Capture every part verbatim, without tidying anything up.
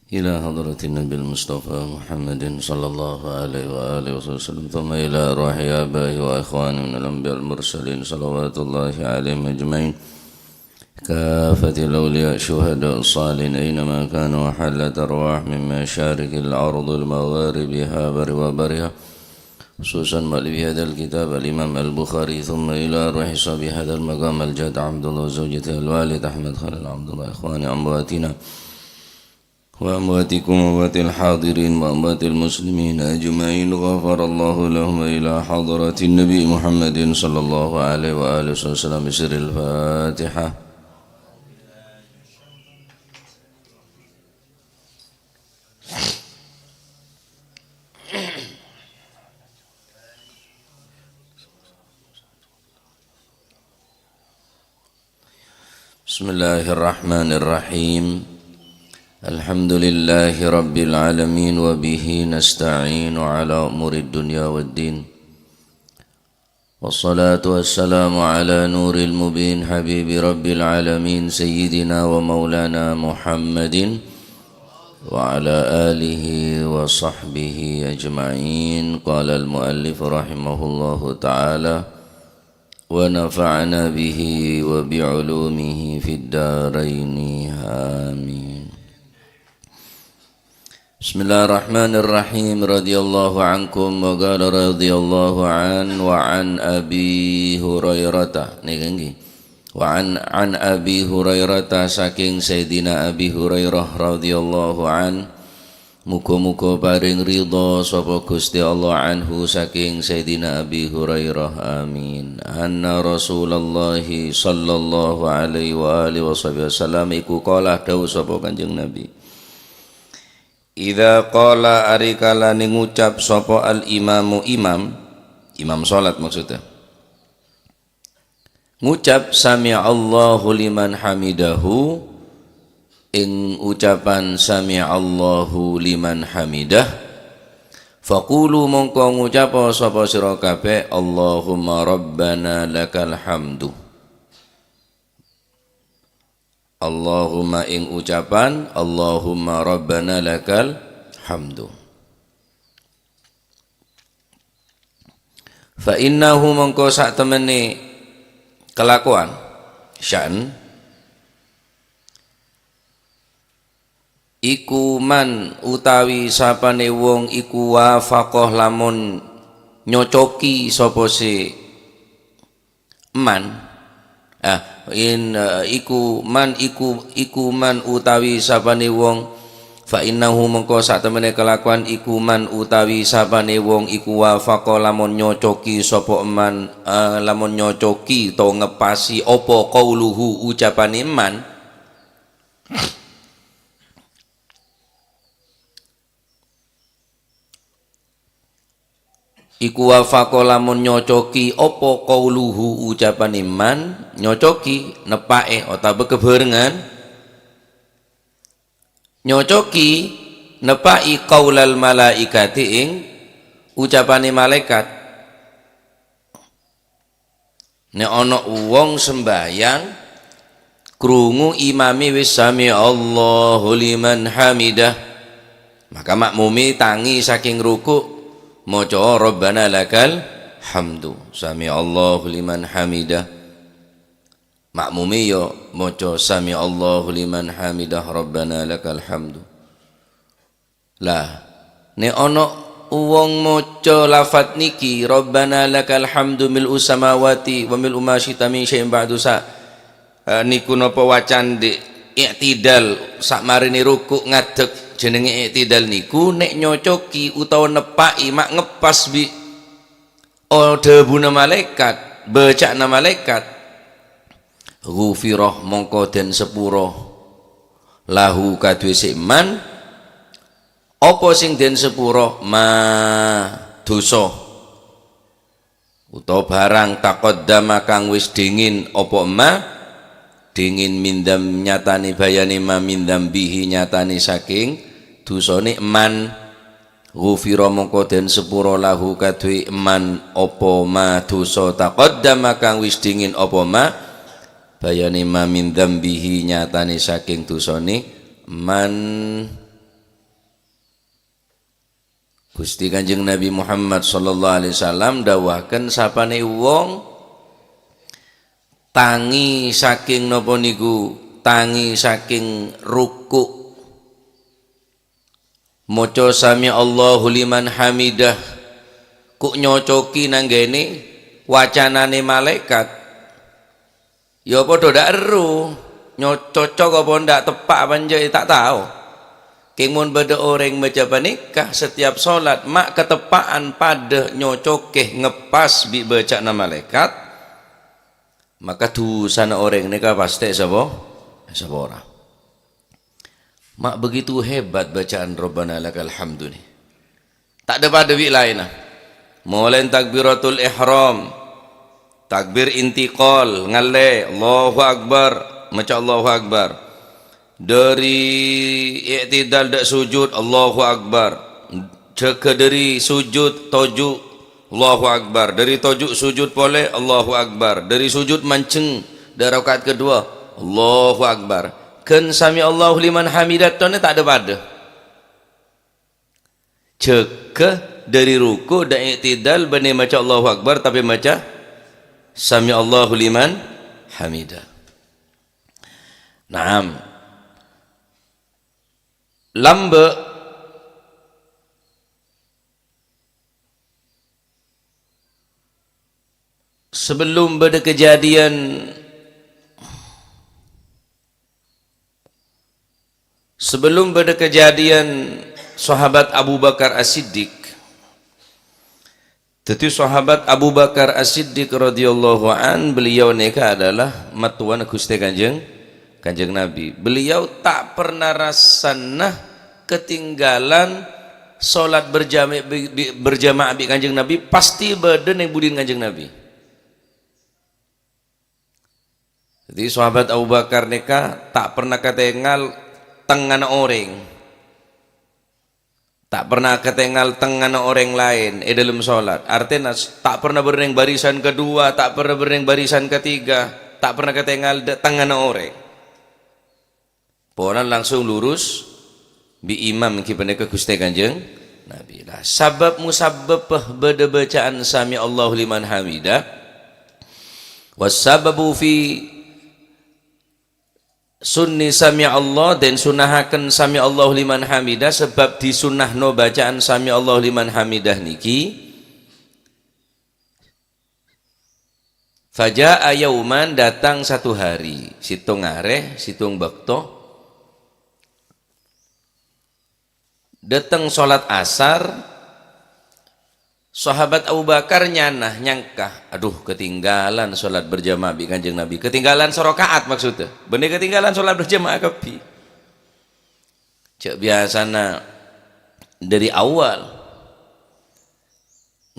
إلى حضرة النبي المصطفى محمد صلى الله عليه وآله وصحبه وسلم، ثم إلى أرواح آبائه وإخوانه من الأنبياء المرسلين، صلوات الله عليهم أجمعين، كافة الأولياء الشهداء الصالحين أينما كانوا، وحلت أرواح من مشارق الأرض لمغاربها برها وبحرها، خصوصا مؤلف هذا الكتاب الإمام البخاري، ثم إلى أرواح صاحب هذا المقام الجد عبد الله وزوجته الوالد أحمد خليل عبد الله، إخواني أمواتنا وأمواتكم وأموات الحاضرين وأموات المسلمين أجمعين، غفر الله لهم، وإلى حضرة النبي محمد صلى الله عليه وآله وسلم، بسر الفاتحة. بسم الله الرحمن الرحيم. الحمد لله رب العالمين، وبه نستعين على أمور الدنيا والدين. والصلاة والسلام على نور المبين، حبيب رب العالمين، سيدنا ومولانا محمد وعلى آله وصحبه أجمعين. قال المؤلف رحمه الله تعالى، ونفعنا به وبعلومه في الدارين. آمين. بسم الله الرحمن الرحيم. رضي الله عنكم، وقال رضي الله عنه، وعن أبي هريرة. Nèka ngghi. وعن، عن أبي هريرة, sakèng Sayyidina Abi Hurairah radhiyallahu anhu, muga-muga parèng ridha sapa Ghustè Allah anhu sakèng Sayyidina Abi Hurairah, amin, anna Rasulullah sallallahu alaihi wa alihi wasahbihi wasallam iku qala, dhawuh sapa Kanjeng Nabi, "Idza qala," ari kalane ngucap sapa al-imamu imam, imam salat maksudnya, ngucap, "Sami'allahu liman hamidahu," ing ucapan "Sami'allahu liman hamidah," faqulu, mongko ngucapa sapa sira kabeh, "Allahumma rabbana lakal hamdu." Allahumma ing ucapan, "Allahumma rabbana lakal hamdu." Fa innahu, mongko sak temene kelakuan, sya'an, iku man utawi sapane wong iku wafaqah lamun nyocoki sapa se man. Ah, in, eh, iku man, iku, iku man utawi sapane wong, fa innahu mongko sak temene kelakuan iku man utawi sapane wong iku wafaqa lamun nyocoki sapa man, eh, lamun nyocoki to ngepasi apa qauluhu ucapane man. Iku wafaqa lamun nyocoki apa qauluhu ucapane man, nyocoki, nepa'e, otabha kebarengan, nyocoki, nepa'i qaulal malaikati ing ucapane malaikat. Nek ana wong sembahyang, krungu imame wis "Sami Allahu liman hamidah", maka makmume tangi saking ruku', maca "Rabbana lakal hamdu, sami Allahu liman hamidah". Makmume ya maca "Sami Allahu liman hamidah, Rabbana lakal hamdu". Lah, nek ana wong maca lafat niki, "Rabbana lakal hamdu mil'us samawati wa mil'u ma syi'ta min syai'in ba'du", sa-, eh, niku napa wacan di' i'tidal, sakmarene ruku' ngadeg, jenenge i'tidal niku nek nyocoki utawa nepa'i ma' ngepas bi' o dhabuna malaikat, baca'na malaikat, ghufira mongko den sepuro, lahu kaduwe se man, apa sing den sepuro, ma, dosa, utawa barang taqaddama kang wis dingin apa ma, dingin mindam nyatane bayane ma mindam bihi nyatane saking dosane man. Ghufira mongko den sepuro lahu kaduwe man apa ma dosa taqaddama kang wis dingin apa ma, bayane ma min dzambihi nyatane saking dosane man. Gusti Kanjeng Nabi Muhammad sallallahu alaihi wasallam dawuhaken, sapane wong tangi saking napa niku? Tangi saking ruku'. Maca "Sami Allahu liman hamidah", ku' nyocoki nanggene wacanane malaikat. Ya padha ndak eru, nyo-, cocok apa ndak, teppa' apa enjâ', ta' tao. Keng mon badha oreng maca paneka, setiap salat ma' kateppa'an padha nyocoke ngepas bi' baca'na malaikat, maka dusana oreng neka pastè sapa? Sapora. Ma' begitu hebat bacaan Rabbana lakal hamdu ni. Ta' dâ-padâ bi' laènna. Molaè takbiratul ihram, takbir intiqal, ngalle, Allahu Akbar, maca Allahu Akbar. Dâri i'tidal dâ' sujud, Allahu Akbar. Jâgâ dâri sujud toju', Allahu Akbar. Dâri toju' sujud polè, Allahu Akbar. Dâri sujud manjheng, dâ' rakaat kedua, Allahu Akbar. Ghân sami Allahu liman hamidah tone ta' dâ-padâ. Jâgâ dâri ruku', dâ' i'tidal, bânnè maca Allahu Akbar, tapè maca "Sami Allahu liman hamidah". Naam. Lambâ' sabellum bâdâ kejadian Sabellum bâdâ kejadian Sahabat Abu Bakar As-Siddiq. Dhâddhi, Sahabat Abu Bakar As-Siddiq radhiyallahu an, beliau nèka adalah mattowana Ghustè Kanjeng, Kanjeng Nabi. Beliau ta' pernah rassana ketinggalan salat berjama-, bi-, bi-, berjamaah bi' Kanjeng Nabi, pastè bâdâ neng budina Kanjeng Nabi. Dhâddhi, Sahabat Abu Bakar nèka ta' pernah katèngal tengngana orèng. Ta' pernah katèngal tengngana orèng laèn è dâlem salat. Artèna, s-, ta' pernah bâdâ neng barisan kedua, ta' pernah bâdâ neng barisan ketiga, ta' pernah katèngal dâ-, tengngana orèng. Polana langsung lurus bi' imam, èngghi panèka Ghustè Kanjeng Nabi. Lah, sabâb musabbâbbhâ bâdâ bacaan "Sami Allahu liman hamidah", was sababu fi sunni "Sami Allah", den sunnahaken "Sami Allahu liman hamidah", sabâb disunnahno bacaan "Sami Allahu liman hamidah" nèki. Faja'a yauman, datang satu hari, sèttong arè, sèttong bâkto, dâteng salat asar, Sahabat Abu Bakar nyana, nyangka, "Aduh, ketinggalan salat berjamaah bi' Kanjeng Nabi." Ketinggalan sarakaat maksudnya. Bânnè ketinggalan salat berjamaah kabbhi. Cè' biyasana dâri awal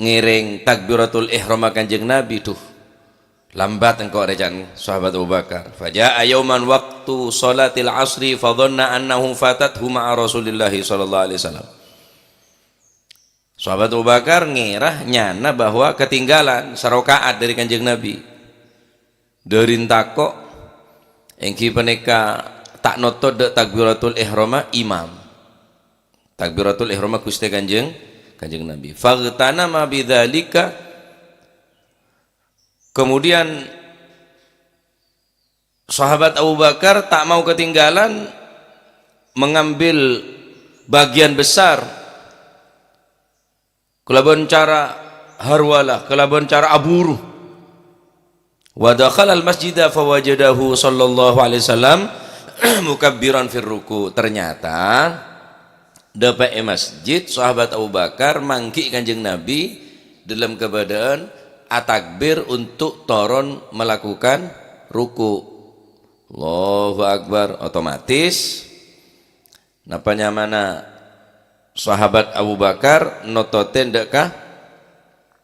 ngèrèng takbiratul ihram Kanjeng Nabi, duh, lambat engko' rè, can Sahabat Abu Bakar. Faja'a yauman waqtu sholatil asri fadhanna annahu fatathu ma'a Rasulillahi sallallahu alaihi wasallam. Sahabat Abu Bakar ngèra nyana bahwa ketinggalan sarakaat dâri Kanjeng Nabi. Dâri tako', èngghi panèka ta' notot dâ' takbiratul ihrama imam. Takbiratul ihrama Ghustè Kanjeng, Kanjeng Nabi. Faghtanama bidzalika. Kemudian Sahabat Abu Bakar ta' mau ketinggalan mengambil bagian besar kalabân cara harwalah, kalabân cara aburu. Wa dakhalal masjida fawajadahu sallallahu alaihi wasallam mukabbiran fir ruku'. Ternyata, dâpa' è masjid, Sahabat Abu Bakar mangghi' Kanjeng Nabi dâlem kabâdâ'ân atakbir untuk toron melakukan ruku'. Allahu Akbar. Otomatis, napa nyamana Sahabat Abu Bakar nototè dâ' ka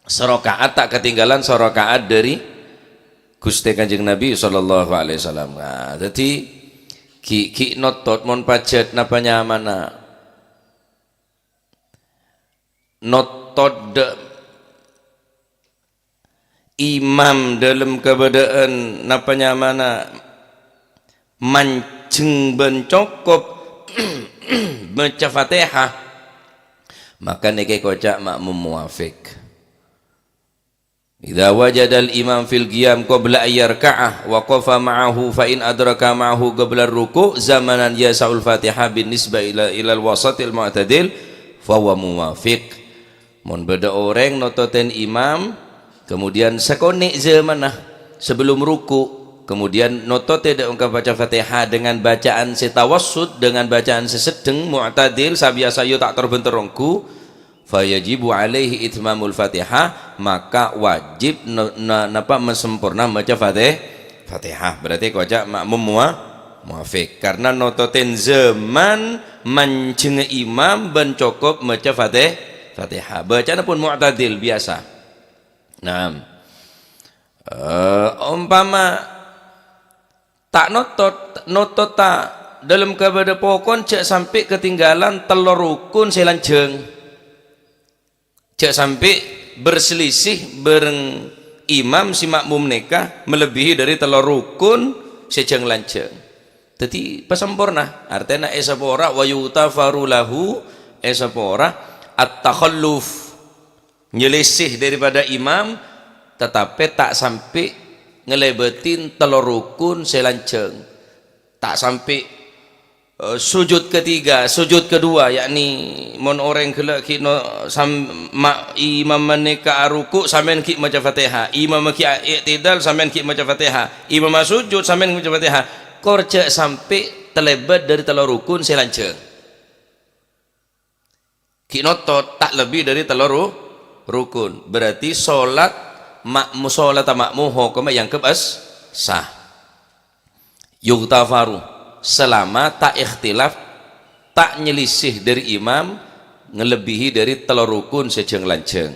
sarakaat, ta' ketinggalan sarakaat dâri Ghustè Kanjeng Nabi sallallahu alaihi wasallam. Nah, dhâddhi ghi', ghi' notot mon pajhât napa nyamana notot dâ' imam dâlem kabâdâ'ân napa nyamana manjheng bân cokop maca Fatihah, Maka nèka èkoca' ma'mum muwafiq. "Idza wajadal imam fil qiyam qabla an yarka'a, waqafa ma'ahu, fa in adraka ma'ahu qabla ruku' zamanan yasa'ul Fatihah bin nisbah ila, ilal wasatil mu'tadil, fa huwa muwafiq." Mon bâdâ orèng nototèn imam, kemudian sakonè' zamanna sebelum ruku', kemudian nototè dâ' ka maca Fatihah dengan bacaan sè tawassut, dengan bacaan sè seddheng, mu'tadil, sabiyasa yo ta' tor-bhântor ongghu, "Fayajibu alaihi itmamul Fatihah," maka wajib ne-, na-, napa, masemporna maca Fatih-, Fatihah. Berarti èkoca' ma'mum muwa-, muwafiq. Karena nototèn zaman manjhengnga imam bân cokop maca Fatih-, Fatihah. Bacana pon mu'tadil, biyasa. Naam. Eh, ompama ta' notot, notot ta' dâlem kabâdâ pokon jhâ' sampè' katinggalan tello rukun sè lanjhâng. Jhâ' sampè' berselisih bhâreng imam sè ma'mum nèka melebihi dâri tello rukun sè jhâng-lanjhâng. Dhâddhi pasemporna, artèna èsapora, wa yughtafaru lahu, èsapora at-takhalluf. Nyeleseh daripada imam, tatapè ta' sampè' ngalèbâtin tello rukun sè lanjhâng. Ta' sampè', eh, sujud ketiga, sujud kedua, yakni mon orèng ghellâ' ghi' no-, sam-, ma-, imam panèka aruku', sampèyan ghi' maca Fatihah. Imam ghi' a-, i'tidal, sampèyan ghi' maca Fatihah. Imam asujud, sampèyan maca Fatihah. Kor jhâ' sampè' talèbât dâri tello rukun sè lanjhâng. Ghi' notot ta' lebbi dâri tello ru-, rukun. Berarti solat ma'mu-, solatta ma'mum hokomma èangghep as-, sah. Yughtafaru, selama ta' ikhtilaf, ta' nyelisih dâri imam ngalebbihi dâri tello rukun sè jhâng-lanjhâng.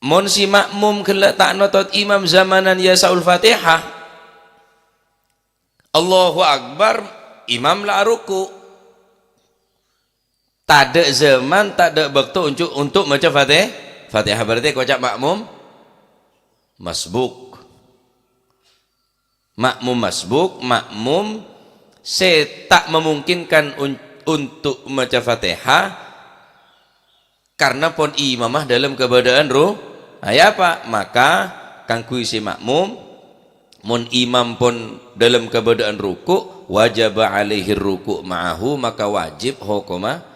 Mon si ma'mum ghellâ' ta' notot imam zamanan yasa'ul Fatihah, Allahu Akbar, imam la aruku'. Tadâ' zaman, tadâ' bâkto uncu-, untuk maca Fatih-, Fatihah, berarti èkoca' ma'mum masbuk. Ma'mum masbuk, ma'mum sè ta' memungkinkan un-, untuk maca Fatihah, karena pon imamma dâlem kabâdâ'ân ru-, ayapa? Maka kaangghuy sè ma'mum, mon imam pon dâlem kabâdâ'ân ruku', wajaba alaihir ruku' ma'ahu, maka wajib hokomma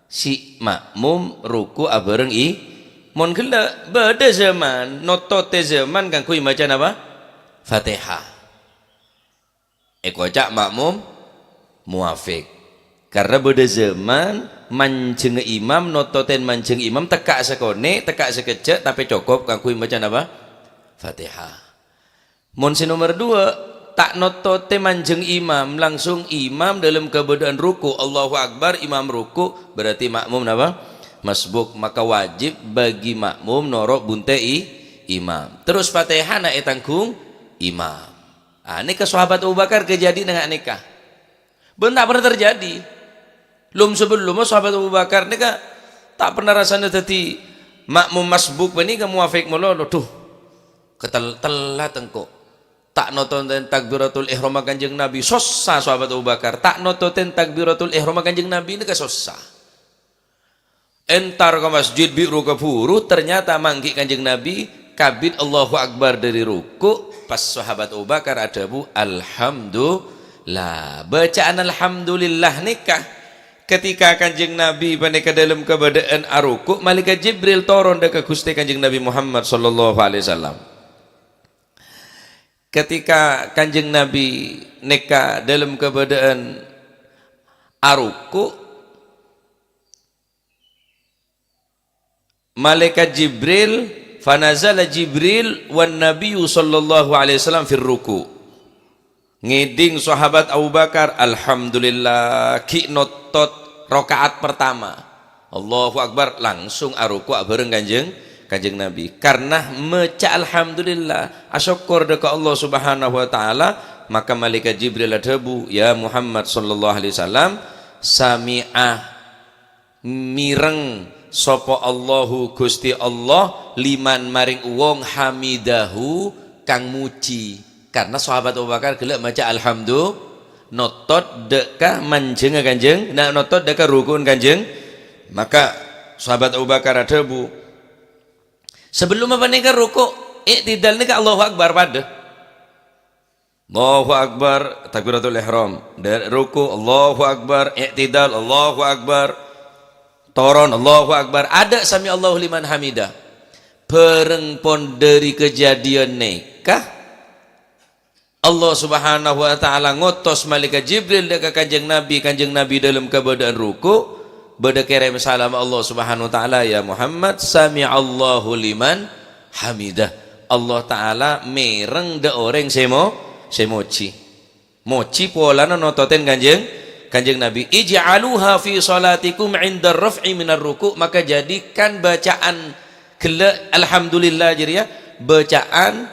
si ma'mum ruku' abhâreng i-, mon ghellâ' bâdâ zaman, nototè zaman kaangghuy maca napa? Fatihah. Èkoca' ma'mum muwafiq. Karena bâdâ zaman manjhengnga imam, nototèn manjheng imam, tekka' sakonè', tekka' sakejjhâ', tapè cokop kaangghuy maca napa? Fatihah. Mon sè nomer duwâ', ta' nototè manjheng imam, langsung imam dâlem kabâdâ'ân ruku', Allahu Akbar, imam ruku', berarti ma'mum napa? Masbuk, maka wajib bagi ma'mum noro' bunte' i-, imam. Terros Fatihahna ètangghung imam. Ah, nèka sahabat Abu Bakar kejadian nga' nèka. Bân ta' pernah terjadi. Lom-sabellomma sahabat Abu Bakar nèka ta' pernah rassana dhâddhi ma'mum masbuk panèka muwafiq malolo. Duh, ketel-, telat engko'. Ta' nototèn takbiratul ihram Kanjeng Nabi, sossa sahabat Abu Bakar. Ta' nototèn takbiratul ihram Kanjeng Nabi nèka sossa. Entar ka masjid bi' ru-kabhuru, ternyata mangghi' Kanjeng Nabi kabit Allahu Akbar dâri ruku', pas sahabat Abu Bakar adhâbu, "Alhamdulillah." Bacaan alhamdulillah nèka, ketika Kanjeng Nabi panèka dâlem kabâdâ'ân aruku', Malaikat Jibril toron dâ' ka Ghustè Kanjeng Nabi Muhammad sallallahu alaihi wasallam. Ketika Kanjeng Nabi nèka dâlem kabâdâ'ân aruku', Malaikat Jibril, fanazala Jibril wan Nabiyyu sallallahu alaihi wasallam fir ruku'. Ngèdhing sahabat Abu Bakar, "Alhamdulillah, ghi' nottot raka'at pertama." Allahu Akbar, langsung aruku' abhâreng Kanjeng, Kanjeng Nabi. Karena maca alhamdulillah, asokkor dâ' ka Allah Subhanahu wa Ta'ala, maka Malaikat Jibril adhâbu, "Ya Muhammad sallallahu alaihi wasallam, sami'a." Mireng sapa Allahu Gusti Allah liman maring wong hamidahu kang muji. Karena sahabat Abu Bakar ghellâ' maca alhamdu-, Notot dâ' ka manjhengnga Kanjeng, na-, notot dâ' ka ruku'en Kanjeng. Maka sahabat Abu Bakar adhâbu, "Sabellunna panèka ruku', i'tidal nèka Allahu Akbar padâ." Allahu Akbar, takbiratul ihram. Dâ-, ruku', Allahu Akbar, i'tidal, Allahu Akbar. Toron, Allahu Akbar. Adâ' sami Allahu liman hamidah. Bhâreng pon dâri kadhâddhiyân nèka, Allah Subhanahu wa Ta'ala ngotos malaikat Jibril dâ' ka Kanjeng Nabi, Kanjeng Nabi dâlem kabâdâ'ân ruku', bâdâ kèrèm salam Allah Subhanahu wa Ta'ala, "Ya Muhammad, sami'allahu liman hamidah." Allah Ta'ala mèreng dâ' orèng sè mo-, sè mojhi. Mojhi polana nototèn Kanjeng, Kanjeng Nabi, "Ij'aluha fi salatikum 'inda raf'i minar ruku'," maka jadikan bacaan ghellâ' alhamdulillah jârèya bacaan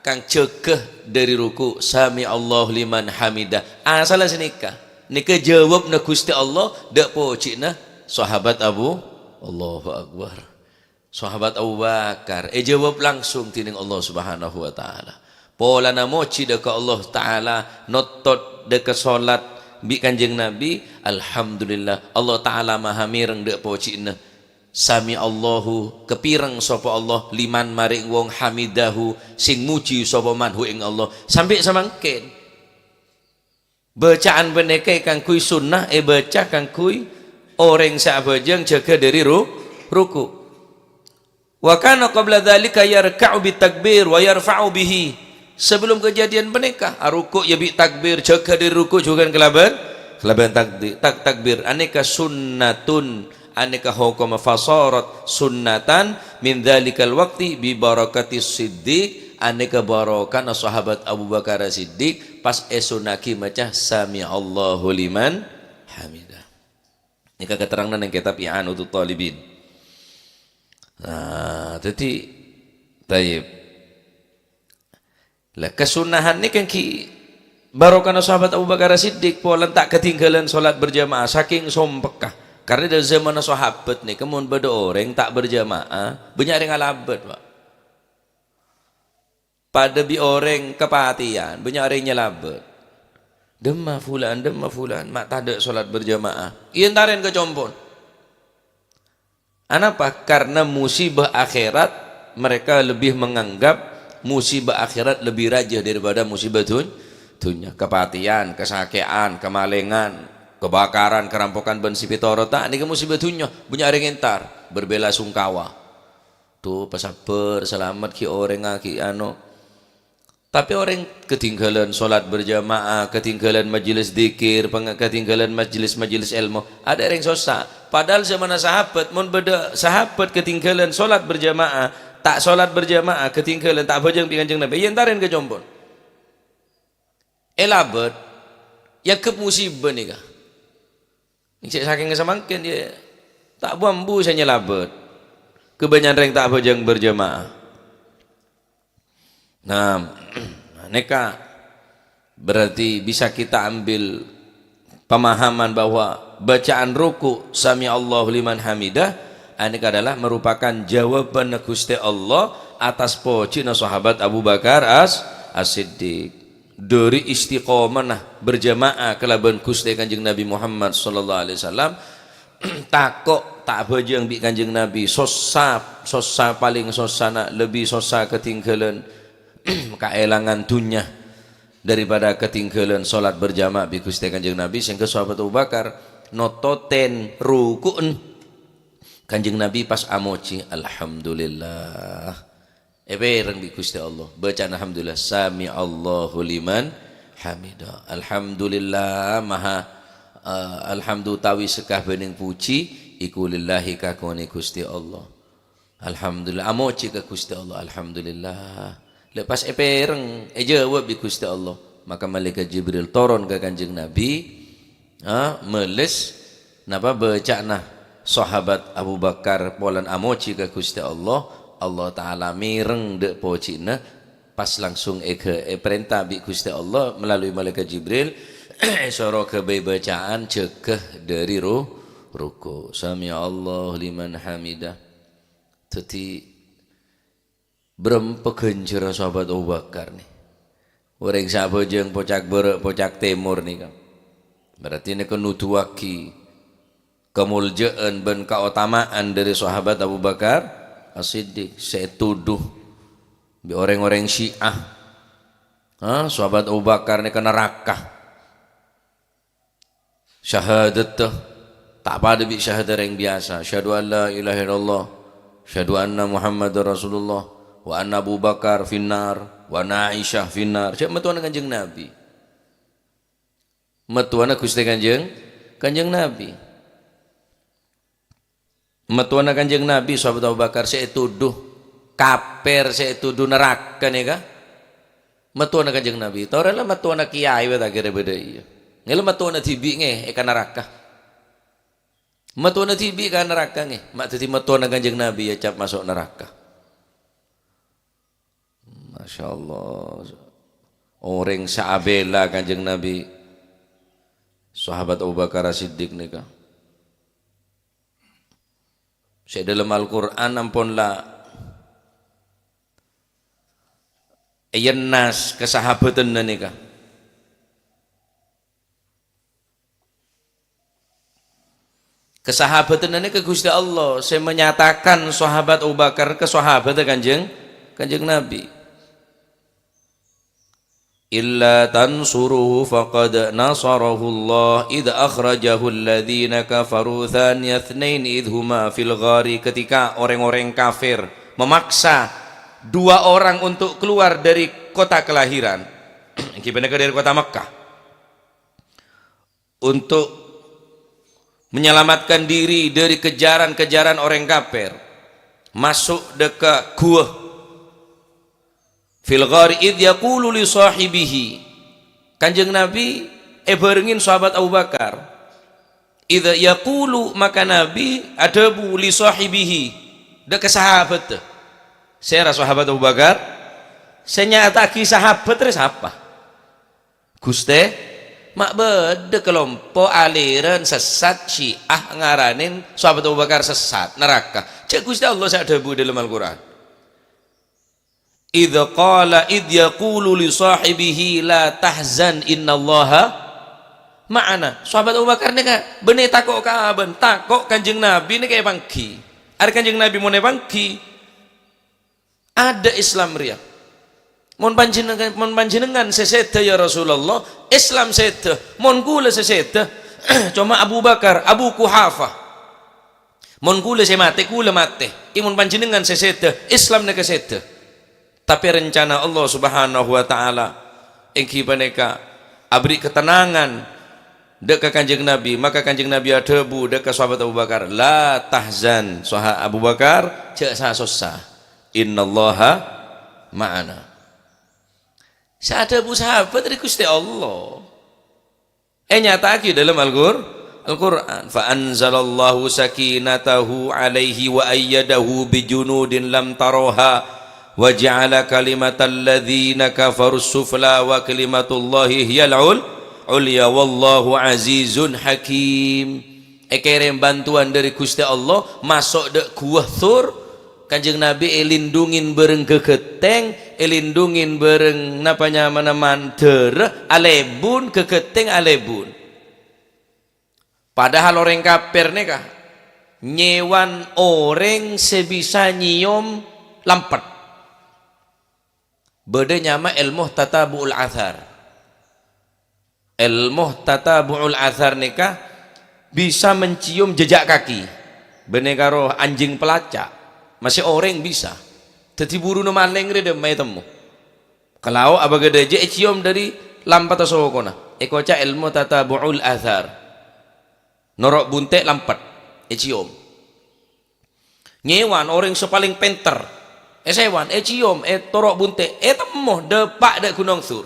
kang jâgâ dâri ruku', "Sami'allahu liman hamidah." Asalla sanèka. Nèka jâwâbbhâ Ghustè Allah, dâ' pojhina sahabat Abu, Allahu Akbar. Sahabat Abu Bakar èjâwâb langsung dhinèng Allah Subhanahu wa Ta'ala. Polana mojhi dâ' ka Allah Ta'ala, notot dâ' ka solat bi' Kanjeng Nabi, alhamdulillah, Allah Ta'ala maha mèreng dâ' pojhina. Sami Allahu, kapèreng sapa Allah, liman marèng wong hamidahu, sing mojhi sapa man hu ing Allah. Sampè' samangkèn. Bacaan panèka kaangghuy sunnah èbâca kaangghuy orèng sè abhâjâng jâgâ dâri ru-, ruku'. Wa kana qabla dzalika yarka'u bit takbir wa yarfa'u bihi. Sabellunna kadhâddhiyân panèka, aruku' ya bi' takbir, jâgâ dâri ruku' jhughân kalabân, kalabân takdi-, tak-, takbir. Anèka sunnatun, anèka hokomma fasarat sunnatan min dzalikal waqti bi barakatis siddiq, anèka barokana sahabat Abu Bakar Siddiq pas èsunna'aghi maca "Sami'allahu liman hamidah". Nèka katerranganna neng kètab I'anatut Thalibin. Nah, dhâddhi, thayyib. Lah, kasunnahan nèka èngghi barokana sahabat Abu Bakar Siddiq, polana ta' katinggalan salat berjamaah, saking sompekka. Karna dâlem zamanna sahabat nèka, mon bâdâ orèng ta' berjamaah, bânnya' orèng alabât, Pak. Padâ bi' orèng kapatèyan, bânnya' orèng nyalabât. "Dâmma fulan, dâmma fulan, ma' tadâ' salat berjamaah." Èentarè ka compo'na. Anapa? Karena musibah akhirat, mereka lebih menganggap musibah akhirat lebih rajâ daripada musibah dun-, dunya. Kapatèyan, kasakè'an, kamalèngan, kabakaran, karampokan, bân sè pètorotta, nèka musibah dunya. Bânnya' orèng èntar, berbela sungkawa. Tuh, pasabbhâr, salamet ghi' orèngnga ghi' ano. Tapè orèng katinggalan salat berjamaah, katinggalan majelis dzikir, peng-, katinggalan majelis-majelis èlmo, adâ' orèng sossa. Padahal zamanna sahabat, mon bâdâ sahabat katinggalan salat berjamaah, ta' salat berjamaah, katinggalan, ta' abhâjâng bi' Kanjeng Nabi, èentarè ka compo'na. Èlabât, èangghep musibah nèka. Cè' sakèng samangkèn, ya, ta' bu-ambu sè nyalabât. Kabânnya'an rèng ta' abhâjâng berjamaah. Nah, nèka berarti bisa kita ambil pemahaman bahwa bacaan ruku' "Sami Allahu liman hamidah" nèka adalah merupakan jawaban Ghustè Allah atas pojhina sahabat Abu Bakar As-, As-Siddiq. Dâri istiqomana berjamaah kalabân Ghustè Kanjeng Nabi Muhammad sallallahu alaihi wasallam, tako' ta' abhâjâng bi' Kanjeng Nabi, sossa, sossa palèng sossana, lebbi sossa katinggalan, kaèlangan dunya daripada katinggalan salat berjamaah bi' Ghustè Kanjeng Nabi, sehingga sahabat Abu Bakar nototèn ruku'en Kanjeng Nabi pas amojhi, "Alhamdulillah." Èpèrèng bi' Ghustè Allah. Bâca'an alhamdulillah. "Sami Allahu liman hamidah." Alhamdulillah, maha, eh, alhamdu utawi sakabânèng pojhi, iku lillahi kagunganè Ghustè Allah. Alhamdulillah, amojhi ka Ghustè Allah. Alhamdulillah. Lè pas èpèrèng, èjâwâb bi' Ghustè Allah. Maka malaikat Jibril toron ka Kanjeng Nabi, ha, mèlès, napa bâca'na sahabat Abu Bakar polana amojhi ka Ghustè Allah, Allah Ta'ala mèrèng dâ' pojhina, pas langsung èghâ-, èparènta bi' Ghustè Allah melalui malaikat Jibril, èsoro ghâbây bâca'an jâgâ dâri ru-, ruku'. "Sami Allahu liman hamidah." Dhâddhi, bârâmpa ghânjhârânna sahabat Abu Bakar nè. Orèng sè abhâjâng pocak bârâ', pocak tèmor nèka. Berarti nèka nuduwaghi kamolja'an bân kaotamaan dhâri Sahabat Abu Bakar As-Siddiq sè ètodhu bi' orèng-orèng Syiah. Ha, Sahabat Abu Bakar nèka naraka. Syahadatta ta' padâ bi' syahada rèng biyasa. "Asyhadu an la ilaha illallah, asyhadu anna Muhammadar Rasulullah, wa anna Abu Bakar finnar, wa anna Aisyah finnar." Jhâ' mattowana Kanjeng Nabi. Mattowana Ghustè Kanjeng, Kanjeng Nabi. Mattowana Kanjeng Nabi, Sahabat Abu Bakar sè ètodhu kapèr, sè ètodhu naraka nèka. Mattowana Kanjeng Nabi. Torè la mattowana kèyaè bâ' ta' kèra bâdâ iyâ. Ngèla mattowana dhibi' ngè, è ka naraka. Mattowana dhibi' ka naraka ngè. Ma' dhâddhi mattowana Kanjeng Nabi ècap maso' naraka. Masya Allah. Orèng sè abhilâ Kanjeng Nabi, Sahabat Abu Bakar As-Siddiq nèka. Sè dâlem Al-Qur'an ampon la èyennas kasahabhâdhânna nèka. Kasahabhâdhânna nèka Ghustè Allah sè menyatakan Sahabat Abu Bakar ka sahabhâdhâ Kanjeng, Kanjeng Nabi. "Illa tansuruhu faqad nasarahullah idh akhrajahu alladhina kafaru thaniya itsnain idh huma fil ghari." Ketika orang-orang kafir memaksa dua orang untuk keluar dari kota kelahiran, èngghi panèka dari kota Mekkah, untuk menyelamatkan diri dari kejaran-kejaran orang kafir, maso' dâ' ka guwa. "Fil ghari idh yaqulu li sahibihi." Kanjeng Nabi èbhârengngè Sahabat Abu Bakar. Idh yaqulu, maka Nabi adhâbu li sahibihi, dâ' ka sahabat. Sèra Sahabat Abu Bakar? Sè nyata'aghi sahabat rè sapa? Ghustè, ma' bâdâ kalompo' aliran sessat Syiah ngaranè Sahabat Abu Bakar sessat, naraka. Jhâ' Ghustè Allah sè adhâbu dâlem Al-Qur'an. "Idz qala, idz yaqulu li shahibihi la tahzan innallaha ma'ana." Sahabat Abu Bakar nèka bânnè tako' ka abâ', tako' Kanjeng Nabi nèka èpangghi. Arè Kanjeng Nabi mon èpangghi, adâ' Islam rèya. Mon panjhennengngan, mon panjhennengngan sè sèdhâ, ya Rasulullah, Islam sèdhâ. Mon kaulâ sè sèdhâ, coma Abu Bakar, Abu Quhafah. Mon kaulâ sè matè, kaulâ matè. È, mon panjhennengngan sè sèdhâ, Islam nèka sèdhâ. Tapè rencana Allah Subhanahu wa Ta'ala èngghi panèka aberri' katennangan dâ' ka Kanjeng Nabi. Maka Kanjeng Nabi adhâbu dâ' ka sahabat Abu Bakar, "La tahzan, saha-, Abu Bakar, jhâ' sa-sossa. Innallaha ma'ana." Sè adhâbu sahabat rè Ghustè Allah. Ènyata'aghi dâlem Al-Qur-, Al-Qur'an, "Fa anzalallahu sakinatahu alaihi wa ayyadahu bi junudin lam taroha, wa ja'ala kalimatal ladzina kafarus sufla, wa kalimatullahi hiyal ul-, ulya, wallahu azizun hakim." Èkèrèm bhântowan dâri Ghustè Allah, maso' dâ' Guwa Tsur, Kanjeng Nabi èlindhungin bâreng ghâghâtèng, èlindhungin bâreng napa nyamana mandhârâ, alèbun, ghâghâtèng alèbun. Padahal orèng kafir nèka nyèwan orèng sè bisa nyèyom lampet. Bâdâ nyama èlmo tatabu'ul atsar. Èlmo tatabu'ul atsar nèka bisa mencium jejak kaki. Bânnè karo anjing pelacak. Masè orèng bisa. Dhâddhi buruna malèng rè dâ' emma ètemmo. Kalao abâgâdhâ jhâ' èciom dâri lampetta sokona. Èkoca' èlmo tatabu'ul atsar. Noro' bunte' lampet, èciom. Nyèwan orèng sè palèng pènter, èsèwan, èciom, ètoro' bunte', ètemmo, dâpa' dâ' Gunong Tsur.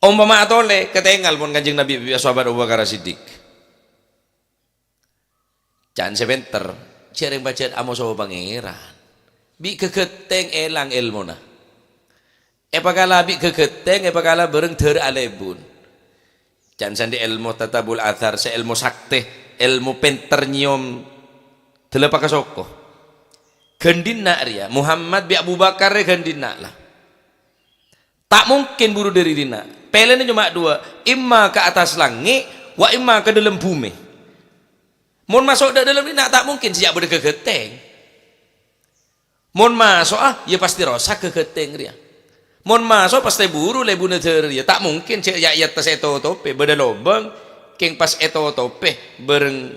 Ompama atolè, katèngal pon Kanjeng Nabi bi' sahabat Abu Bakar As-Siddiq. Can sè pènter, jhâ' rèng pajhât amoso Pangèran. Bi' ghâghâtèng èlang èlmona. Èpakala bi' ghâghâtèng, èpakala bâreng dârâ alèbun. Can sandhi èlmo tatabul atsar, sè èlmo saktè, èlmo pènter nyèyom dâlâ pakasoko. Ghândhina' rèya, Muhammad bi' Abu Bakar rè ghândhina' la. Ta' mungkin buru dhâri dinna'. Pèlèna coma duwâ', imma ka attas langngè', wa imma ka dhâlem bhumè. Mon maso' dâ', dhâlem dinna', ta' mungkin sè jhâ' bâdâ ghâghâtèng. Mon maso'a, ya pastè rosak ghâghâtèng rèya. Mon maso', pastè buru lèbuna dârâ rèya. Ta' mungkin sè ya-, ya attas ètotopè, bâdâ lobâng, kèng pas ètotopè bâreng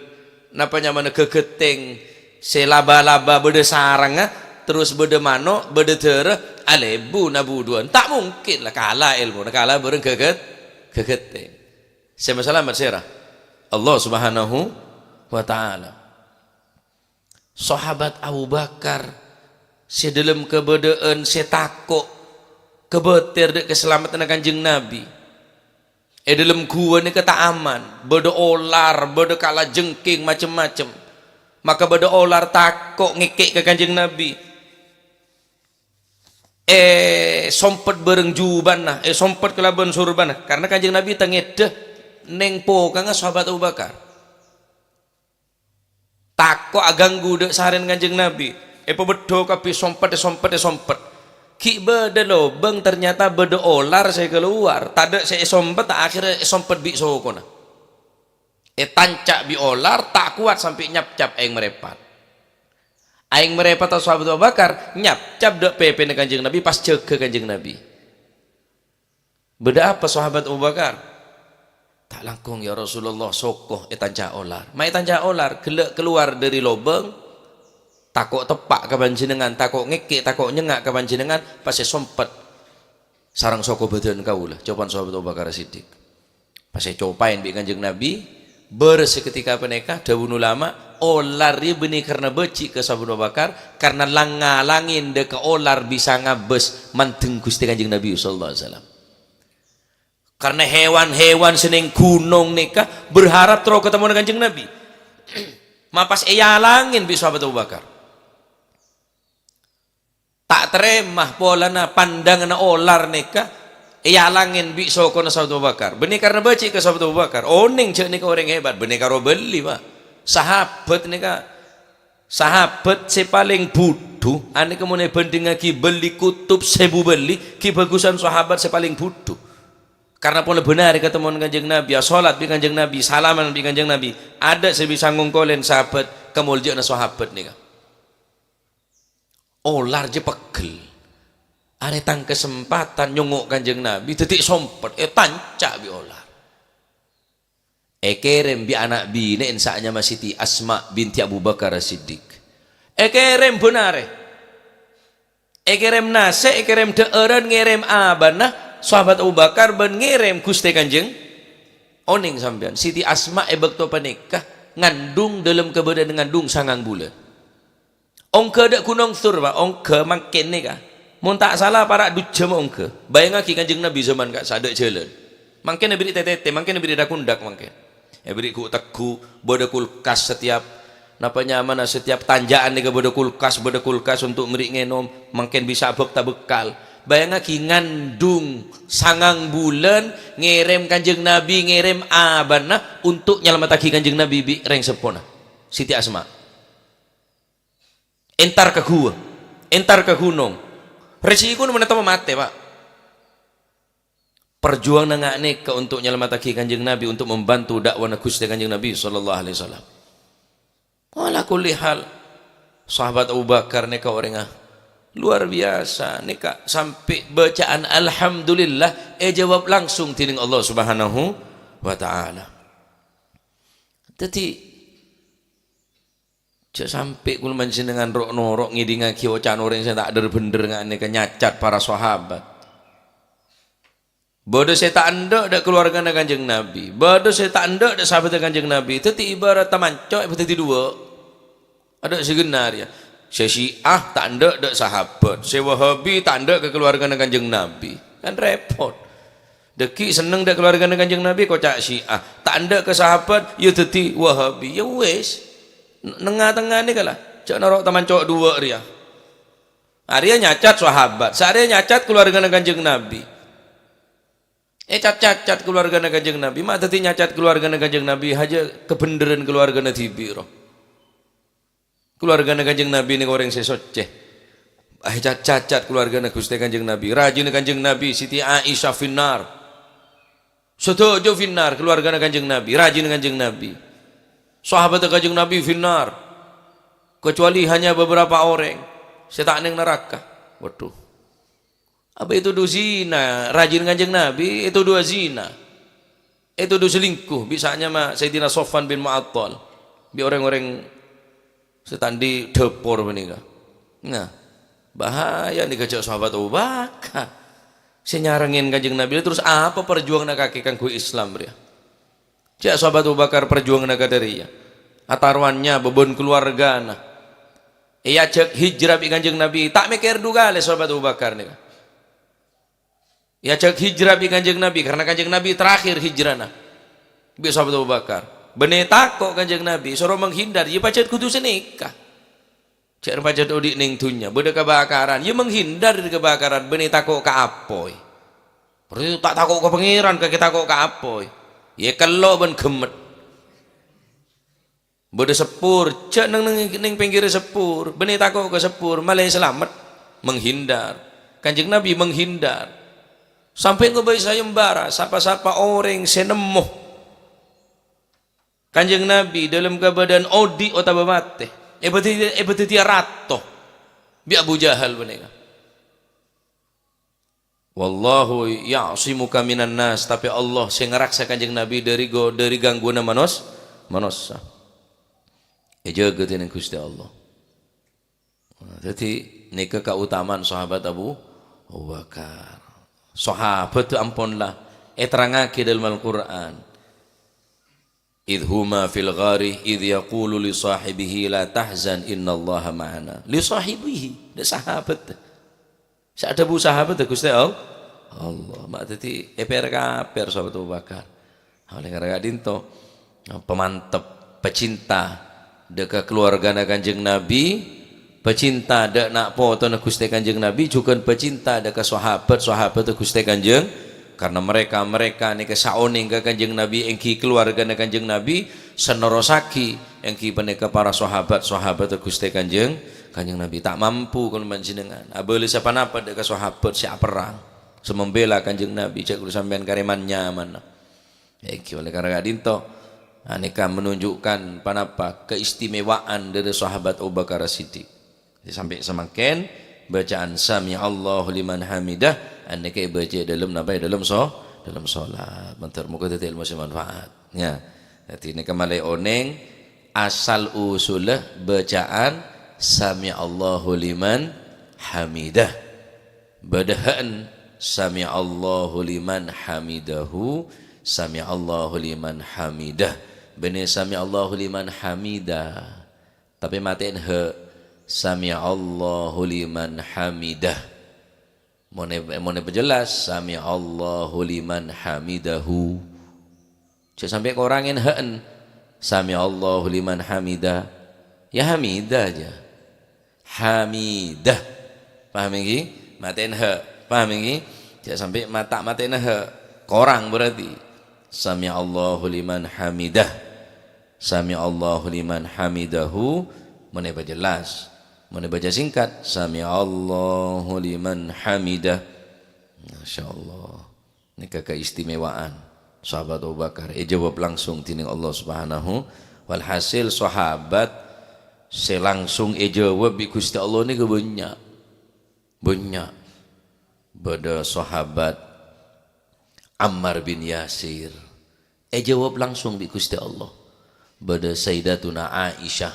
napa nyamana ghâghâtèng sè laba-laba bâdâ sarangnga, terros bâdâ mano', bâdâ dârâ, alèbu nabudhuwân. Ta' mungkin la kala èlmona, kala bâreng ghâghât-, ghâghâtèng. Sè masalamet sèra? Allah Subhanahu wa Ta'ala. Sahabat Abu Bakar sè dhâlem kabâdâ'ân sè tako', kabâtèr dâ' kasalameddhânna Kanjeng Nabi. È dhâlem ghuwâ nèka ta' aman, bâdâ olar, bâdâ kalajengking, macem-macem. Maka bâdâ olar tako' ngèkè' ka Kanjeng Nabi. Èsompet bâreng jhubânna, èsompet kalabân sorbânna, karna Kanjeng Nabi tangèdhâ neng pokangnga Sahabat Abu Bakar. Tako' aganggu dâ' sarèna Kanjeng Nabi. Èpabheddhâ kabbhi, sompet, èsompet, èsompet. Ghi' bâdâ lobâng, ternyata bâdâ olar sè kalowar. Tadâ' sè èsompet, akhèrra èsompet bi' sokona. Ètanca' bi' olar, ta' kowat sampè' nyapcap aèng marèpat. Aèng marèpatta Sahabat Abu Bakar, nyapcap dâ' pèpèna Kanjeng Nabi, pas jâgâ Kanjeng Nabi. Bâdâ apa, Sahabat Abu Bakar? Ta' langkong, ya Rasulullah, soko ètanca' olar. Ma' ètanca' olar, ghellâ' kalowar dâri lobâng, tako' teppa' ka panjhennengngan, tako' ngèkè', tako' nyengnga' ka panjhennengngan, pas èsompet sareng soko bâdân kaulâ, copan Sahabat Abu Bakar Siddiq. Pas ècopaèn bi' Kanjeng Nabi, bârâs saketika panèka, dhâbuna ulama, olar rèya bânnè karna bâji' ka Sahabat Abu Bakar, karna lang-ngalangèn dâ' ka olar bisa ngabâs mandeng Ghustè Kanjeng Nabi sallallahu alaihi wasallam. Karna hewan-hewan sè neng ghunong nèka berharap terro katemmowa Kanjeng Nabi. Ma' pas èyalangèn bi' Sahabat Abu Bakar. Ta' tarèma polana pandanganna olar nèka èyalangèn bi' sokona Sahabat Abu Bakar. Bânnè karna bâji' ka Sahabat Abu Bakar. Onèng jâ' nèka orèng hebat. Bânnè karo bâli, Pak. Sahabat nèka, sahabat sè palèng budhu, anèka mon èbhândhingngaghi bâli kutub sèbu bâli, ghi' bhâghusân sahabat sè palèng budhu. Karna pola bânarè katemmowan Kanjeng Nabi, asolat bi' Kanjeng Nabi, salaman bi' Kanjeng Nabi. Adâ' sè bisa ngongkolèn sahabat kamoljâ'ânna sahabat nèka. Olar jâ peggel. Arè tang kasempatan nyongngo' Kanjeng Nabi, dâddhi sompet, ètanca' bi' olar. Èkèrèm bi' ana' binè'en sè anyama Siti Asma binti Abu Bakar As-Siddiq. Èkèrèm bânarè. Èkèrèm nasè', èkèrèm dhâ'ârân, ngèrèm abâna Sahabat Abu Bakar bân ngèrèm Ghustè Kanjeng. Onèng sampèyan, Siti Asma è bâkto panèka ngandung, dâlem kabâdâ'ân ngandung sangang bulân. Ongghâ dâ' Gunong Tsur, Pak, ongghâ mangkèn nèka. Mon ta' sala, para' dujjhâ ma' ongghâ. Bâjângaghi Kanjeng Nabi jhâman ka'issa' adâ' jhâlân. Mangkèn èberri' tètètè, mangkèn èberri' dak-ondak, mangkèn. Èberri' ghu'-tegghu', bâdâ kulkas setiap, napa nyamana, setiap tanja'an nèka bâdâ kulkas, bâdâ kulkas untuk mèrè' ngènom, mangkèn bisa abhâkta bekkal. Bâjângaghi ngandung sangang bulân, ngèrèm Kanjeng Nabi, ngèrèm abâna untuk nyalamettaghi Kanjeng Nabi bi' rèng seppona. Siti Asma. Entar ka ghuwâ, entar ka ghunong. Rèsikona manatemmo matè, Pak. Parjuwânganna nga' nèka untuk nyalamettaghi Kanjeng Nabi, untuk membantu da'wana Ghustè Kanjeng Nabi sallallahu alaihi wasallam. Ala kulli hal, Sahabat Abu Bakar nèka orèngnga luar biasa. Nèka sampè' bacaan alhamdulillah èjâwâb langsung dhinèng Allah Subhanahu wa Ta'ala. Dâddhi, jhâ' sampè' kaulâ panjhennengngan ro'-noro' ngèdingngaghi oca'na orèng sè ta' dhâr-bhendhâr nga' nèka nyacat para sahabat. Bâdâ sè ta' endâ' dâ' kalowargana Kanjeng Nabi, bâdâ sè ta' endâ' dâ' sahabatta Kanjeng Nabi. Dâddhi, ibaratta manco' èpadhâddhi duwâ'. Adâ' sè ghenna' rèya. Sè Syiah ta' endâ' dâ' sahabat, sè Wahabi ta' endâ' ka kalowargana Kanjeng Nabi. Kan rèpot. Dâgghi' senneng dâ' kalowargana Kanjeng Nabi, koca' Syiah. Ta' endâ' ka sahabat, ya dâddhi Wahabi. Ya wis. N-, nengnga-tengnga nèka la. Jhâ' noro' tamanco' duwâ' rèya. Arèya nyacat sahabat, sè arèya nyacat kalowargana Kanjeng Nabi. Ècat-cacat kalowargana Kanjeng Nabi, ma' dâddhi nyacat kalowargana Kanjeng Nabi, hajâ kabhendherrân kalowargana dhibi', ro. Kalowargana Kanjeng Nabi nèka orèng sè soccè. Eh, ca-, cacat keluargana Guste Kanjeng Nabi. Rajina Kanjeng Nabi, Siti Aisyah finnar. Sadhâjâ finnar, keluargana Kanjeng Nabi, rajina Kanjeng Nabi. Sahabatta Kanjeng Nabi finnar. Kecuali hanya beberapa orèng sè ta' neng naraka. Waduh. Apa ètodhu zina, rajina Kanjeng Nabi, ètodhu zina. Ètodhu selingkuh, bi' sè nyama Sayyidina Sofwan bin Mu'attal. Bi' orèng-orèng sè ta' andi' dhâpor panèka. Nah, bahaya nèka jhâ' sahabat Abu Bakar. Sè nyarengngè Kanjeng Nabi, terros apa parjuwânganna kakè kaangghuy Islam rèya? Jhâ' sahabat Abu Bakar parjuwânganna kadhâ' rèya. Atarowanna bâbân kaluwargana. Èajhâk hijrah bi' Kanjeng Nabi, ta' mèkkèr du kalè sahabat Abu Bakar nèka. Èajhâk hijrah bi' Kanjeng Nabi, karena Kanjeng Nabi terakhir hijrana. Bi' sahabat Abu Bakar. Bânnè tako' Kanjeng Nabi, soro menghindar, ya pajhât kodhu sanèka. Jhâ' pajhât odi' neng dhunnya, bâdâ kabakaran, ya menghindar dâri kabakaran, bânnè tako' ka apoy. Berarti ta' tako' ka Pangèran, kakè tako' ka apoy. Ya kello' bân ghemmet. Bâdâ seppur, jhâ' neng, neng, neng pèngghirrâ seppur, bânnè tako' ka seppur, malè salamet, menghindar. Kanjeng Nabi menghindar. Sampè' ngobâi sayembara, sapa-sapa orèng sè nemmo Kanjeng Nabi dâlem kabâdâ'ân odi' otabâ matè, èbâdâ-, èbâdâddhiyâ rato bi' Abu Jahal panèka. "Wallahu ya'simuka minan nas," tapè Allah sè ngaraksa Kanjeng Nabi dâri go-, dâri gangguanna manos-, manossa. Èjâgâ dèning Ghustè Allah. Nah, dhâddhi nèka kautamaan sahabat Abu, Abu Bakar. Sahabat ampon la èterrangngaghi dâlem Al-Qur'an. "Idh huma fil ghari idh yaqulu li sahibihi la tahzan innallaha ma'ana." Li sahibihi, dâ' sahabat. Sè adhâbu sahabat, dâ' Ghustè All-, Allah. Ma' dhâddhi èpèr-kapèr sahabat Abu Bakar. Olè karana ka'dinto, pamantep, pecinta dâ' ka kaluwargana Kanjeng Nabi, pecinta dâ' na' potona Ghustè Kanjeng Nabi, jhughân pecinta dâ' ka sahabat-sahabatta Ghustè Kanjeng, karena mereka-mereka nèka saonèng ka Kanjeng Nabi, èngghi kaluwargana Kanjeng Nabi, sè nerrossaghi, èngghi panèka para sahabat-sahabatta Ghustè Kanjeng, Kanjeng Nabi. Ta' mampu kèng panjhennengngan. Abâli saponapa dâ' ka sahabat sè aperrang, sè membela Kanjeng Nabi, jhâ' ghuru sampèyan karè man-nyamanna. Èngghi olè karana ka'dinto, anèka menunjukkan ponapa keistimewaan dâri sahabat Abu Bakar As-Siddiq. Sampè' samangkèn, bacaan "Sami'allahu liman hamidah", anèka èbâca è dâlem napa? È dâlem so-, dâlem solat. Mandhâr moghâ dhâddhi èlmo sè manfaat. Ya. Dhâddhi nèka malè onèng, asal usulla bacaan "Sami'allahu liman hamidah". Bâdâ ha'en, "Sami'allahu liman hamidahu, sami'allahu liman hamidah." Bânnè "Sami'allahu liman hamidah." Tapè matè'èn ha', "Sami'allahu liman hamidah." Mon è-, mon èpajellas, "Sami'allahu liman hamidahu." Jhâ' sampè' korangèn ha'en. "Sami'allahu liman hamida." Ya hamida jâ. Hamidah. Paham èngghi? Matè'èn ha'. Paham èngghi? Jhâ' sampè' mata' matè'èn ha'. Korang berarti. "Sami'allahu liman hamidah." "Sami'allahu liman hamidahu." Mon èpajellas. Mon èbâca singkat. "Sami'allahu liman hamidah." Masya Allah. Nèka keistimewaan sahabat Abu Bakar, èjâwâb langsung dèning Allah Subhanahu. Walhasil, sahabat sè langsung èjâwâb bi' Ghustè Allah nèka bânnya'. Bânnya'. Bâdâ sahabat Ammar bin Yasir, èjâwâb langsung bi' Ghustè Allah. Bâdâ Sayyidatuna Aisyah,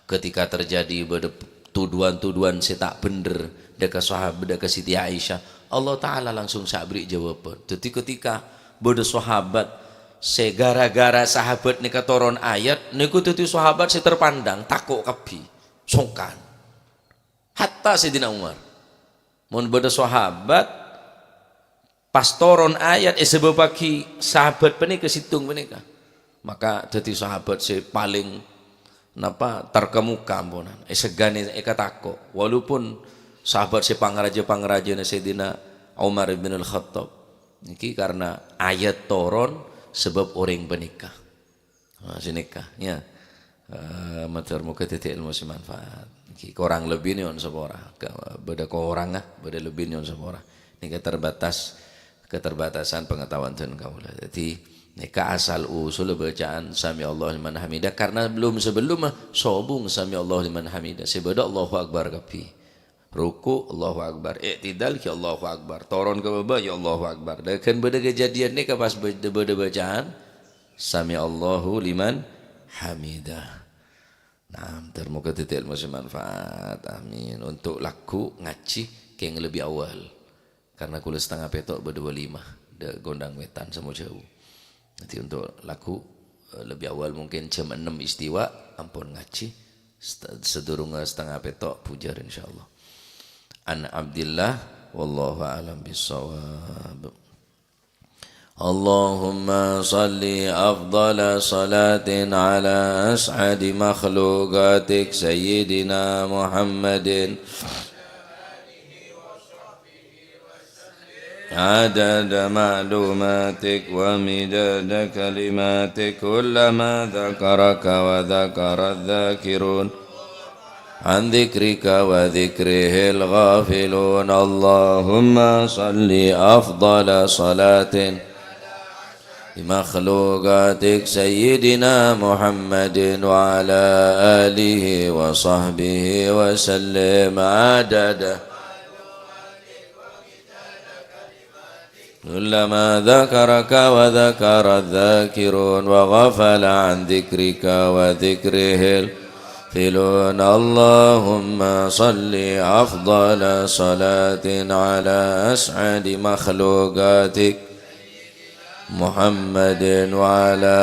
ketika terjadi bâdâ tuduhan-tuduhan sè ta' bhendher dâ' ka sahab-, dâ' ka Siti Aisyah, Allah Ta'ala langsung sè aberri' jâwâbhân. Dhâddhi, ketika bâdâ sahabat sè gara-gara sahabat nèka toron ayat, nèko dhâddhi sahabat sè terpandang, tako' kabbhi, songkan. Hatta Sayyidina Umar. Mon bâdâ sahabat, pas toron ayat èsabâbbhâghi sahabat panèka, sèttong panèka. Maka dhâddhi sahabat sè palèng, napa, terkemuka amponan. Èsegghâni èkatako'. Walaupun sahabat sè pangrajâ-pangrajâna Sayyidina Umar bin Al-Khattab. Nèki karena ayat toron sabâb orèng panèka. Nah, sanèka, ya. Eh, mator moga dhâddhi ilmu sè manfaat. Ngghi, korang lebbi nyo'on sapora. Ka-, bâdâ korangnga, bâdâ lebbi nyo'on sapora. Nèka terbatas, keterbatasan pengetahuan dân kaulâ. Dhâddhi, nèka asal usul bacaan Sami Allahu liman hamidah, karena belum sebelum, ah, sobung Sami Allahu liman hamidah. Sè bâdâ Allahu Akbar kabbhi. Ruku', Allahu Akbar. I'tidal, ya Allahu Akbar. Toron ka bâbâ, ya Allahu Akbar. Dhâghân bâdâ kejadian nèka pas bâ-, bâdâ bacaan, "Sami Allahu liman hamidah." Nah, ter-, moga dhâddhi ilmu sè manfaat. Amin. Untuk lagghu ngajhi kèng lebbi awal. Karena kulâ setengah pètto' bâdâ walimah, dâ' Gondang Wètan Samojau. Jadi untuk lagghu, eh, lebbi awal mungkin jam ennem istiwa, ampon ngajhi. Set-, sadurungnga setengah pètto' bujâr, insyaallah. An Abdillah, wallahu a'lam bissawab. اللهم صل أفضل صلاة على أسعد مخلوقاتك سيدنا محمد عدد معلوماتك ومداد كلماتك، كلما ذكرك وذكر الذاكرون عن ذكرك وذكره الغافلون. اللهم صل أفضل صلاة لمخلوقاتك سيدنا محمد وعلى آله وصحبه وسلم عدد كلما ذكرك وذكر الذاكرون وغفل عن ذكرك وذكره الغافلون. اللهم صل أفضل صلاة على أسعد مخلوقاتك محمد وعلى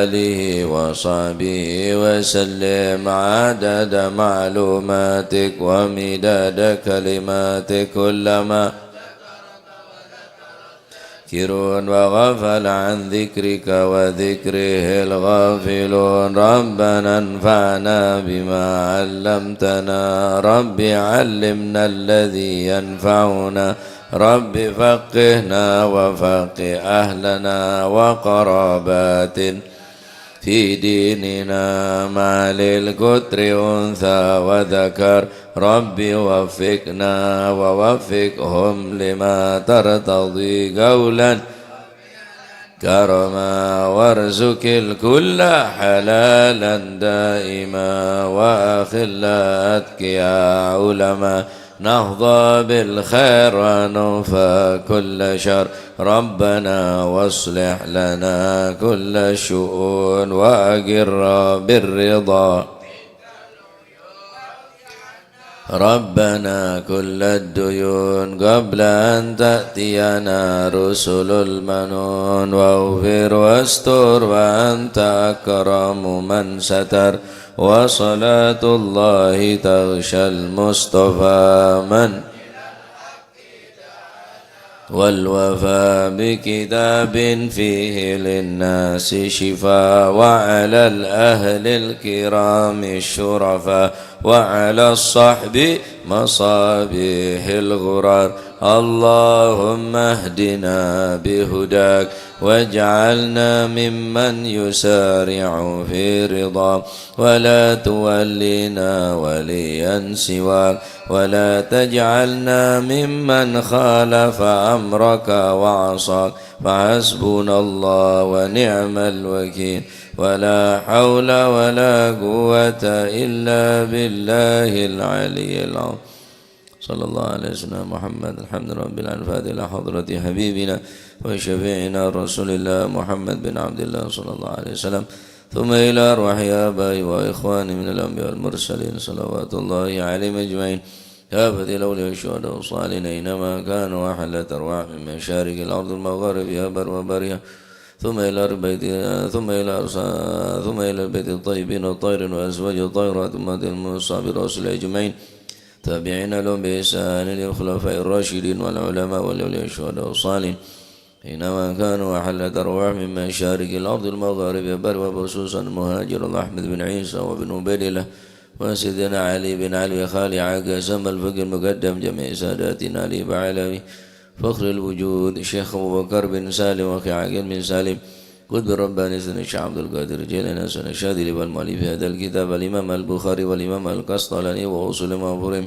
آله وصحبه وسلم عدد معلوماتك ومداد كلماتك، كلما ذاكرون وغفل عن ذكرك وذكره الغافلون. ربنا انفعنا بما علمتنا، رب علمنا الذي ينفعنا، رب فقهنا وفقه أهلنا وقراباتنا في ديننا مع للقطر أنثى وذكر. رب وفقنا ووفقهم لما ترتضي قولا كرما، وارزق الكل حلالا دائما، وأخلاء أتقياء علماء نحظى بالخير وننفى كل شر. ربنا واصلح لنا كل الشؤون وأقر بالرضا ربنا كل الديون قبل أن تأتينا رسل المنون، واغفر واستر وأنت أكرم من ستر، وصلاة الله تغشى المصطفى من والوفاء بكتاب فيه للناس شفاء، وعلى الأهل الكرام الشرفاء، وعلى الصحب مصابيح الغرر. اللهم اهدنا بهداك، واجعلنا ممن يسارع في رضاك، ولا تولينا وليا سواك، ولا تجعلنا ممن خالف أمرك وعصاك، فحسبنا الله ونعم الوكيل، ولا حول ولا قوة إلا بالله العلي العظيم. صلى الله على سيدنا محمد. الحمد لله رب العالمين. الفاتحة إلى حضرة حبيبنا وشفيعنا رسول الله محمد بن عبد الله صلى الله عليه وسلم. ثم إلى أرواح آبائي وإخواني من الأنبياء والمرسلين صلوات الله عليهم أجمعين. كافة الأولياء والشهداء والصالحين أينما كانوا، وحلت أرواح من مشارق الأرض ومغاربها بر وبرها. ثم إلى البيت، ثم إلى أرس-، ثم إلى البيت الطيبين الطاهرين وأزواج الطاهرات أمهات المصطفى برسول أجمعين. تابعين لهم بإحسان للخلفاء الراشدين والعلماء والأولياء الشهداء والصالحين أينما كانوا، وحلت أرواح من مشارق الأرض المغارب برها، وخصوصا مهاجر الله أحمد بن عيسى وابن عبيد الله وسيدنا علي بن علوي خالي عقاسم الفقيه المقدم جميع ساداتنا علي بعلوي فخر الوجود شيخ أبو بكر بن سالم وأخي عقيل بن سالم قطب الرباني سيدنا الشيخ عبد القادر الجيلاني سيدنا الشاذلي والمؤلف هذا الكتاب الإمام البخاري والإمام القسطلاني وأصول مغفورهم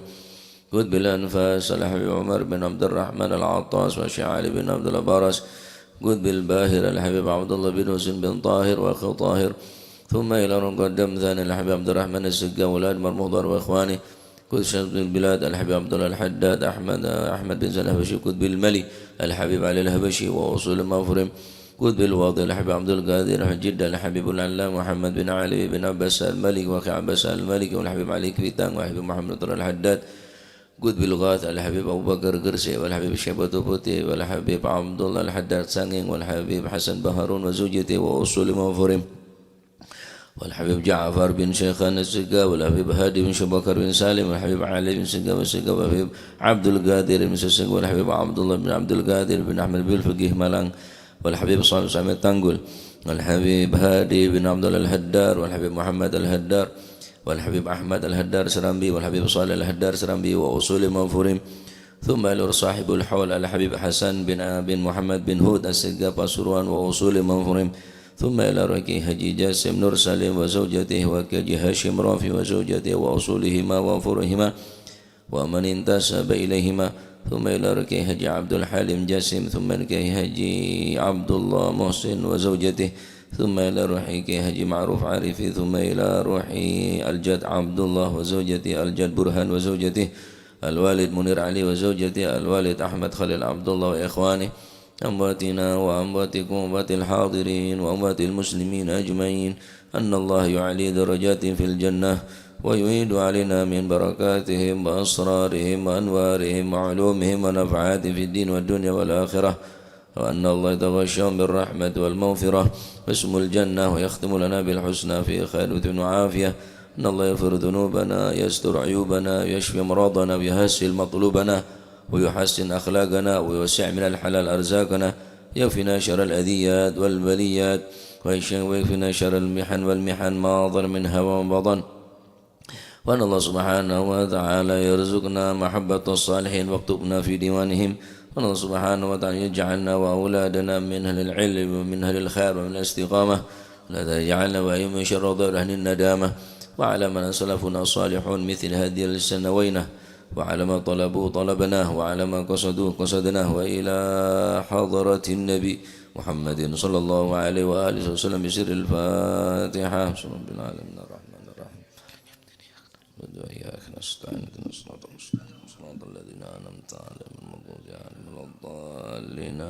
قطب الأنفاس الحبيب عمر بن عبد الرحمن العطاس والشيخ علي بن عبد الأبرس قطب الباهر الحبيب عبد الله بن حسين بن طاهر وأخي طاهر ثم إلى ركن قدم ثاني الحبيب عبد الرحمن السقا والأدمر مضر وإخوانه قطب شمس البلاد الحبيب عبد الله الحداد أحمد أحمد بن سعد الحبشي قطب الملي الحبيب علي الحبشي وأصول مغفورهم قطب الواضح الحبيب عبد القادر جدة الحبيب العلامة محمد بن علي بن عباس الملك وأخي عباس الملك والحبيب علي كويتان والحبيب محمد نصر الحداد قطب الغاث الحبيب أبو بكر قرسي والحبيب شيبة بوتي والحبيب عبد الله الحداد سانغين والحبيب حسن بهارون وزوجته وأصول مغفورهم والحبيب جعفر بن شيخان السقا والحبيب هادي بن شبكر بن سالم والحبيب علي بن سقا والسقا والحبيب عبد القادر بن سقا والحبيب عبد الله بن عبد القادر بن أحمد بالفقيه ملنگ والحبيب صالح سامي تانغول والحبيب هادي بن عبد الله الهدار والحبيب محمد الهدار والحبيب أحمد الهدار سرامبي والحبيب صالح الهدار سرامبي وأصول مغفورهم ثم إلى صاحب الحول الحبيب حسن بن بن محمد بن هود السقا بسروان وأصول مغفورهم ثم إلى روح كي حاجي جاسم نور سليم وزوجته وكي حاجي هاشم رافي وزوجته وأصولهما وفروعهما ومن انتسب إليهما ثم إلى روح كي حاجي عبد الحليم جاسم ثم إلى كي حاجي عبد الله محسن وزوجته ثم إلى روح كي حاجي معروف عارفي ثم إلى روح الجد عبد الله وزوجته الجد برهان وزوجته الوالد منير علي وزوجته الوالد أحمد خليل عبد الله وإخوانه أمواتنا وأمواتكم وأموات الحاضرين وأموات المسلمين أجمعين أن الله يعلي درجاتهم في الجنة ويعيد علينا من بركاتهم وأسرارهم وأنوارهم وعلومهم ونفعاتهم في الدين والدنيا والآخرة وأن الله يتغشاهم بالرحمة والمغفرة واسم الجنة ويختم لنا بالحسنى في خير وعافية أن الله يغفر ذنوبنا يستر عيوبنا يشفي مرضنا ويحصل مطلوبنا ويحسن أخلاقنا ويوسع من الحلال أرزاقنا يكفينا شر الأذيات والبليات ويكفينا شر المحن والمحن ما ظهر منها وما بطن وأن الله سبحانه وتعالى يرزقنا محبة الصالحين واكتبنا في ديوانهم وأن الله سبحانه وتعالى يجعلنا وأولادنا من أهل العلم ومن أهل الخير ومن الاستقامة لا تجعلنا وإياهم من شر ضير أهل الندامة وعلى من أسلفنا الصالحون مثل هذه السنوين وعلى ما طلبوا طلبناه وعلى ما قصدوا قصدناه وإلى حضرة النبي محمد صلى الله عليه وآله وسلم بسر الفاتحة بسم رب العالمين الرحمن الرحيم وإياك نستعين اهدنا الصراط المستقيم صراط الذين أنعمت عليهم غير المغضوب عليهم ولا الضالين